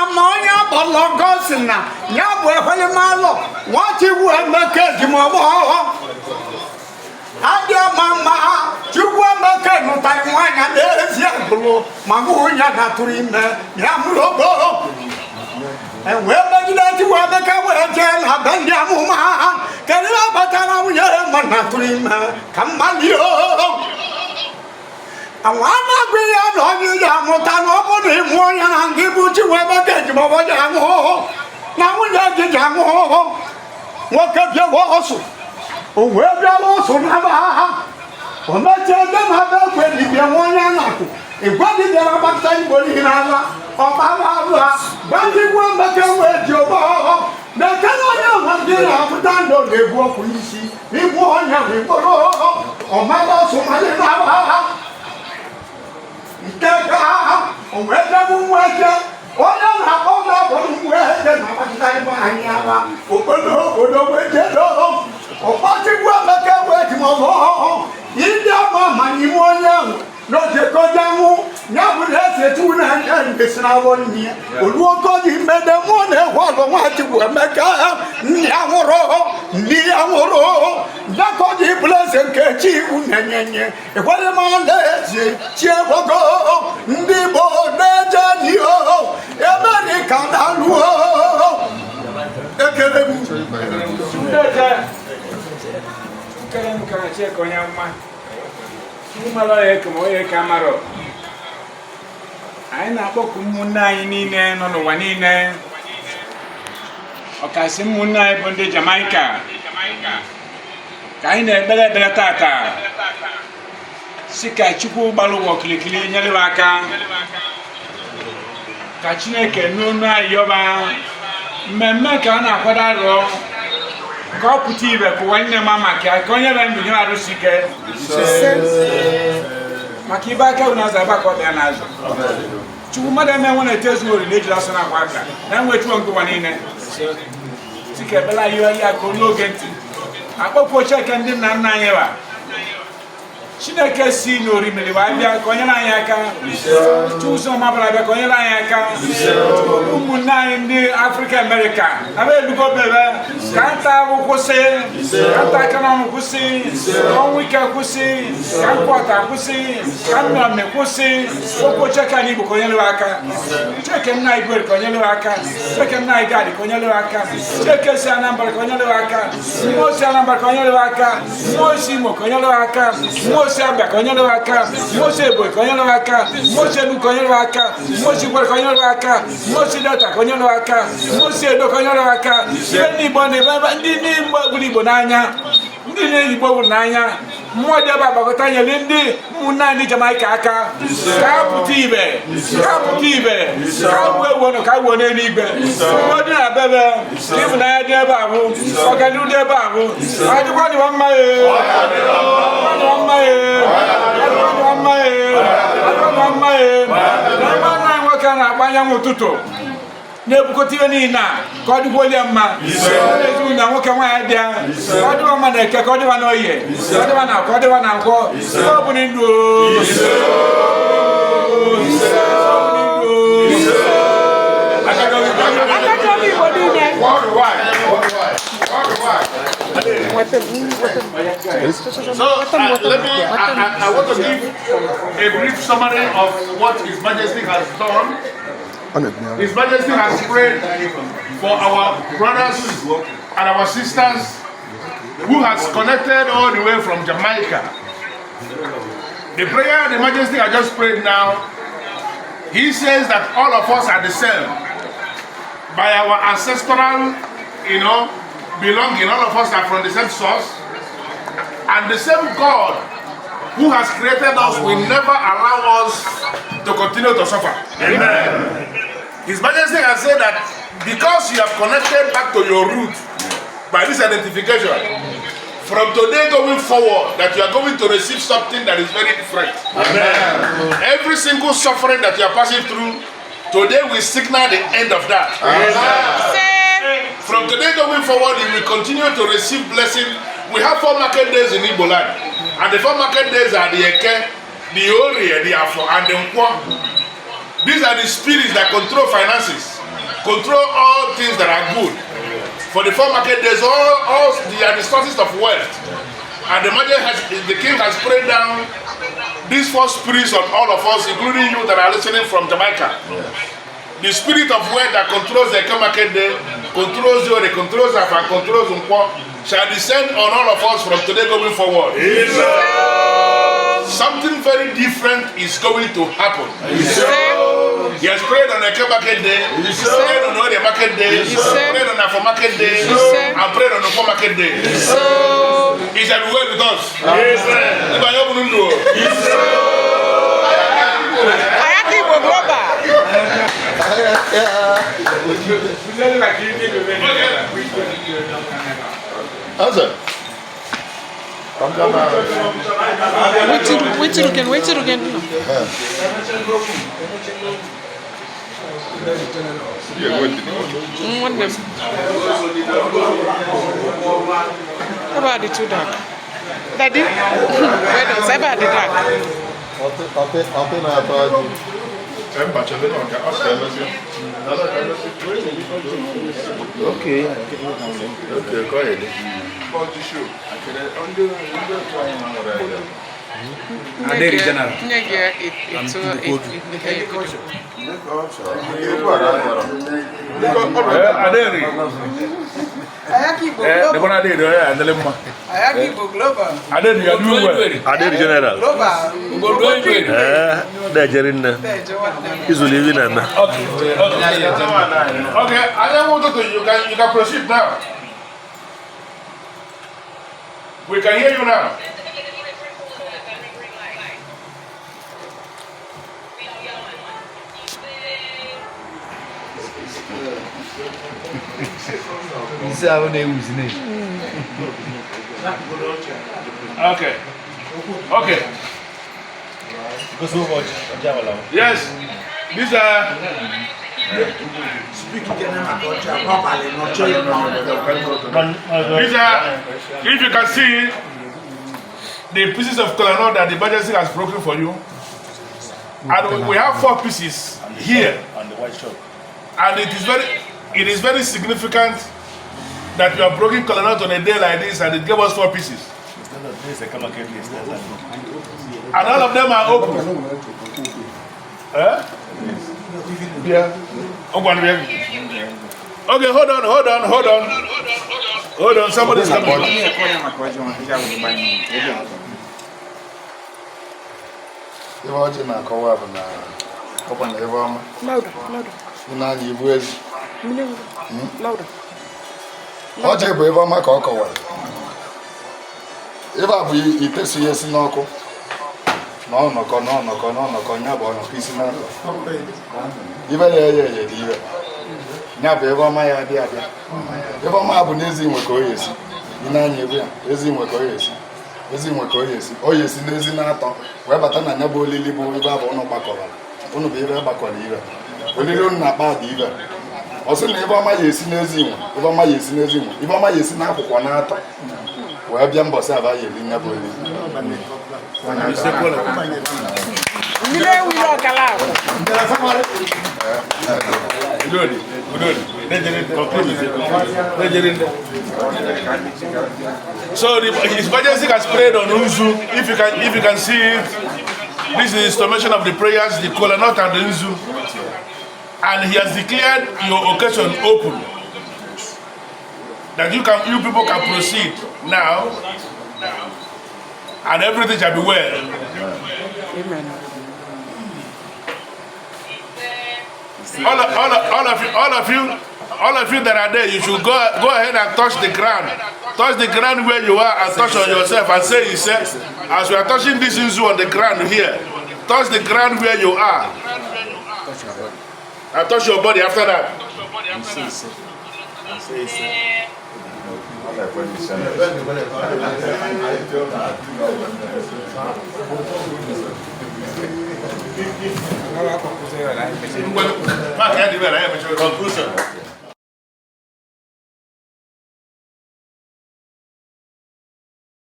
Ama onye bọlọgọ si na ya bụ ekwenyemalụ nwata iwu Emeka Ejimọgbọ. Adị ama mma, Chukwu Emeka nụtara nwaanyị n'ezi agbụrụ, ma nwunye ya na-atụrụ ime ya mụrụ ogbo. Wee megide Chukwu Emeka, wee jee na be ndị amụma. Kedu ihe kpatara nwunye ma na-atụrụ ime ka mmadụ àwọn anagbe ya na onye ya amụta na ọ bụrụ na ị mụọ ya na ndị bụ Chukwu Emeka Ejimọgbọ ji aṅụ, na nwunye gị ji aṅụ. Nwoke bịawa ọsụ, o wee bịara ọsụ naba ha. O mechaa ebe na be ekwe dibịa nwa onye na-akwụ igwe dibịa na-agbakọta Igbo niile n'ala ọgbara arụ ha gwa ndị gwa Emeka wee ji ọgbọ na-ekele onye nwe ndị na-apụta ndụ na-ebu ọkụ isi igbu onye bụ igboro ọmara ọsụ malị naba ha nke ka o wee debe nwa eke onye na-akpọ na-abọrọ nwa eke na-agbakọta Igbo anyị ala obodo obodo wee jedo ọkpọchigbu Emeka wee ji ọzọ ịdị ama ma n'ime onye ahụ n'oje nwụ ya bụ na eze tu na anya ndesi na awọ nne ya oluokoji mede mụọ na-ekwe ọlụ Nwachukwu Emeka. Nne ya nwụrụ, nne ya nwụrụ ndakọji bụrụ eze nke chi iwu na-enye ekwere m ala eze chiegbogo ndị Igbo na-eje n'iho Amerịka na-alụo. Ekele m. Ndeje. Nkele m ka Chineke onye mma. Chukwu mara onye eke ma onye eke amarọ. Anyị na-akpọku ụmụnne anyị niile nọ n'ụwa niile. Ọkasị ụmụnne anyị bụ ndị Jamaica. Ka anyị na-ekpere ekpere tata. Si ka Chukwu gbara ụwa okirikiri nyere m aka. Ka Chineke n'onu anyị yọba mmemme ka a na-akwado arọ ka ọ pụta ibe ka ụwa nne ma maka ya, ka onye be ndụ nye arụsị ike maka ibe aka unu azụ aba ka ọ bịa n'azụ. Chukwu mmadụ eme nwe na-ete ezu ori na-ejiri ọsọ na-akwa aka na-enwe chuo nke ụwa niile si ka ebela anyị ya ka olu oge ntị akpọkwuo Cheke ndị nna nna anyị ba Chineke si n'orimiri wee bịa ka o nyere anyị aka. Chukwu ọmabara bịa ka o nyere anyị aka. Ụmụnne anyị ndị Afrịka Amerịka na be elugo bebe ka nta ahụ kwụsị, ka nta aka n'ọnụ kwụsị, ka ọnwụ ike kwụsị, ka nkwọta kwụsị, ka mmemme kwụsị. Okwu Cheke anyị Igbo ka o nyere aka. Cheke nna anyị Igwe ka o nyere aka. Cheke nna anyị Gadi ka o nyere aka. Cheke si Anambra ka o nyere aka. Mmụọ si Anambra ka o nyere aka. Mmụọ si Imo ka o nyere aka. Mmụọ si Abịa ka o nyere aka. Mmụọ si Ebonyi ka o nyere aka. Mmụọ si Enugu ka o nyere aka. Mmụọ si Ikwere ka o nyere aka. Mmụọ si Delta ka o nyere aka. Mmụọ si Edo ka o nyere aka. Ihe ndị Igbo na ebe ndị ndị Igbo bụrụ Igbo n'anya, ndị na-eyigbo bụrụ n'anya, mmụọ dị ebe agbakọta nyere ndị ụmụnne anyị Jamaica aka ka ha pụta ibe, ka ha pụta ibe, ka ha wuo ewu ọnụ, ka ha wuo n'eluigwe. Udo dị na bebe, ka ịfụnanya dị ebe ahụ, ọganihu dị ebe ahụ. Adịkwa dịwa mma ee, adịkwa dịwa mma ee, adịkwa dịwa mma ee, adịkwa dịwa mma ee. Na ebe nna anyị nwoke a na-akpọ anyanwụ ụtụtụ na-ebukọta ihe niile a ka ọ dịkwa onye mma na-ezu na nwoke nwaanyị bịa ka ọ dịwa mma na Eke, ka ọ dịwa n'Oye, ka ọ dịwa na ka ọ dịwa na Nkwọ. Ọ bụ ndụ ndụ. Akacha Igbo niile. Worldwide. Worldwide. Worldwide. So let me, I want to give a brief summary of what His Majesty has done. His Majesty has prayed for our brothers and our sisters who has connected all the way from Jamaica. The prayer the Majesty has just prayed now, he says that all of us are the same. By our ancestral belonging, all of us are from the same source. And the same God who has created us will never allow us to continue to suffer. Amen. His Majesty has said that because you have connected back to your root by this identification, from today going forward, that you are going to receive something that is very different. Amen. Every single suffering that you are passing through, today will signal the end of that. From today going forward, you will continue to receive blessing. We have four market days in Igbo land. And the four market days are the Eke, the Orie, the Afo, and the Nkwo. These are the spirits that control finances. control all things that are good. For the four market days, all they are the sources of wealth. And the king has prayed down these four spirits on all of us, including you that are listening from Jamaica. The spirit of wealth that controls the Eke market day, controls Orie, controls Afọ, and controls Nkwo, shall descend on all of us from today going forward. Something very different is going to happen. He has prayed on Eke market day, prayed on Orie market day, prayed on Afọ market day, and prayed on Nkwo market day. He shall be well with us. Ibe anyị ọ bụrụ ndụ o. Ayaka Igbo Global. Eze. Wait again, wait again. Nwanne m. Ebe a dị too dark. Daddy, wait on, ebe a dị dark. Ọtị na-atọ ọjị. Mba, chere na ọ ka emezi. Okay. Okay, go ahead. Aderi General. Nye gị etu etu. Aderi. Ayaka Igbo Eh, Global. the one Aderi, oh yeah, ndele mma. Ayaka Igbo Global. Aderi, you are doing well. Aderi General. Global. Ee, na-ejeri nne. Na-eje nwanne m. Izụlụ ibi na-eme. Okay. Okay, I want to you can proceed now. We can hear you now. Isi ahụ na-ewuzi na Okay. Okay. Yes. These are these are if you can see the pieces of kola nut that the Majesty has broken for you. And we have four pieces here. And the white shop. And it is very significant that you are broken kola nut on a day like this and it gave us four pieces. And all of them are open. Eh? Yeah. Oh, one minute. Okay, hold on, hold on, hold on. Hold on, somebody's coming. Ife ọjị na-akọwa bụ na ọkwa na ebe ọma Louder, louder. ị na-anya ibu ezi. Louder. Ọjị bụ ebe ọma ka ọ kọwara. Ebe a bụ ite si ya esi n'ọkụ na ọnọkọ na ọnọkọ na ọnọkọ, ya bụ ọnọkọ isi n'ọkụ ibe ya eye eye dị ibe ya bụ ebe ọma ya abịa abịa. Ebe ọma bụ n'ezi nwe ka o ya esi. Ị na-anya ebe ya, ezi nwe ka o ya esi, ezi nwe ka o ya esi, o ya esi n'ezi na-atọ wee bata na ya bụ olili, bụ ebe abụ ụnụ gbakọrọ. Ụnụ bụ ebe gbakọrọ ibe olili ụnụ na-akpa dị ibe. Ọ sị na ebe ọma ya esi n'ezi nwe, ebe ọma ya esi n'ezi nwe, ebe ọma ya esi n'akwụkwọ na-atọ wee bịa mbọsị aba ya eri ya bụ olili. Mmiri ewu ile ọkala ahụ. Udodi, Udodi. Conclude with it. So His Majesty has prayed on Nzu. If you can see it, this is the installation of the prayers, the kola nut and the Nzu. And he has declared your occasion open. That you people can proceed now, and everything shall be well. Amen. All of you, all of you that are there, you should go ahead and touch the ground. Touch the ground where you are and touch on yourself and say, "He said," as we are touching this Nzu on the ground here, touch the ground where you are. And touch your body after that. Conclusion.